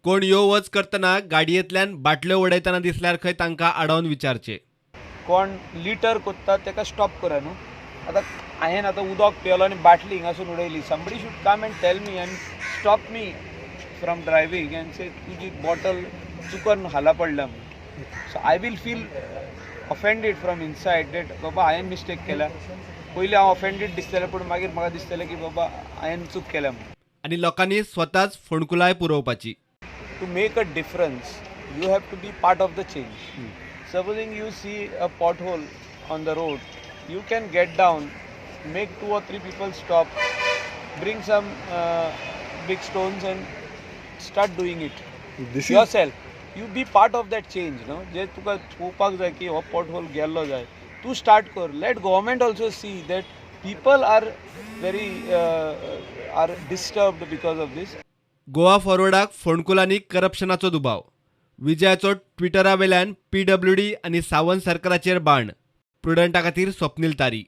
कोण यो वच करतना गाडयेंतल्यान बाटल्यो उडयतना दिसल्यार खंय तांकां आडावन विचारचें. कोण लिटर कोत्ता ताका स्टॉप करा न्हू. आतां हांवें आतां उदक पियेलो आनी बाटली हिंगासून उडयली, somebody should come and tell me and stop me from driving and say तुजी बॉटल चुकन खाला पडल्या म्हणून. So I will feel offended from inside that बाबा हांवें मिस्टेक केल्या. पयलीं हांव ऑफेंडेड दिसतलें, पूण मागीर म्हाका दिसतलें की बाबा हांवें चूक केल्या म्हणून. आनी लोकांनी स्वताच फोंडकुलाय पुरोवपाची. To make a difference, you have to be part of the change. Supposing you see a pothole on the road, you can get down, make two or three people stop, bring some big stones and start doing it This is yourself. You be part of that change, no? जे तुका पळोवपाक जाय की हो pothole गेल्लो जाय, तूं start कर. Let government also see that people are very are disturbed because of this. Goa फॉरवर्डाक फोंडकुलांनी करप्शनाचो दुबाव. विजयाचो ट्विटरा वेल्यान पीडब्ल्यूडी आनी सावंत सरकाराचेर बाण. प्रुडंटा खातीर स्वप्नील तारी.